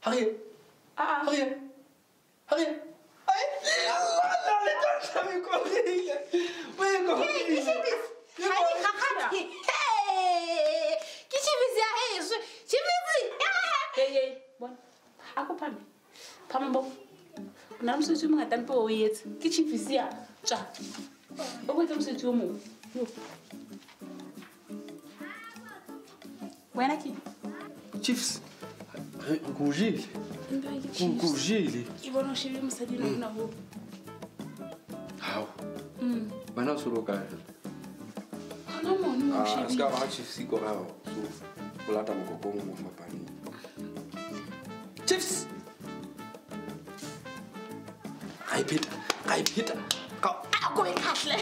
Hare. Ah. Hare. Hare. Ai, la le tla me korile. Me korile. Ke Chiefs ya heso. Chiefs. Hey hey, bona. A ko phame. Phame bo. O na le mosebetsi o mongata mpe o etse. Ke Chiefs ya tswa. O ko etsa mosebetsi o mong. Wena ke Chiefs. Re ko jele. Ko jele. Ke bona o shebile mosadi ena ho. Hao. Wena o solo kae? Hona mono o shebile. Ah, ska ba Chiefs ko ra so o lata mokokong mo fapaneng. Chiefs. Ga e pheta. Ga e pheta. Ka a ko e khatle.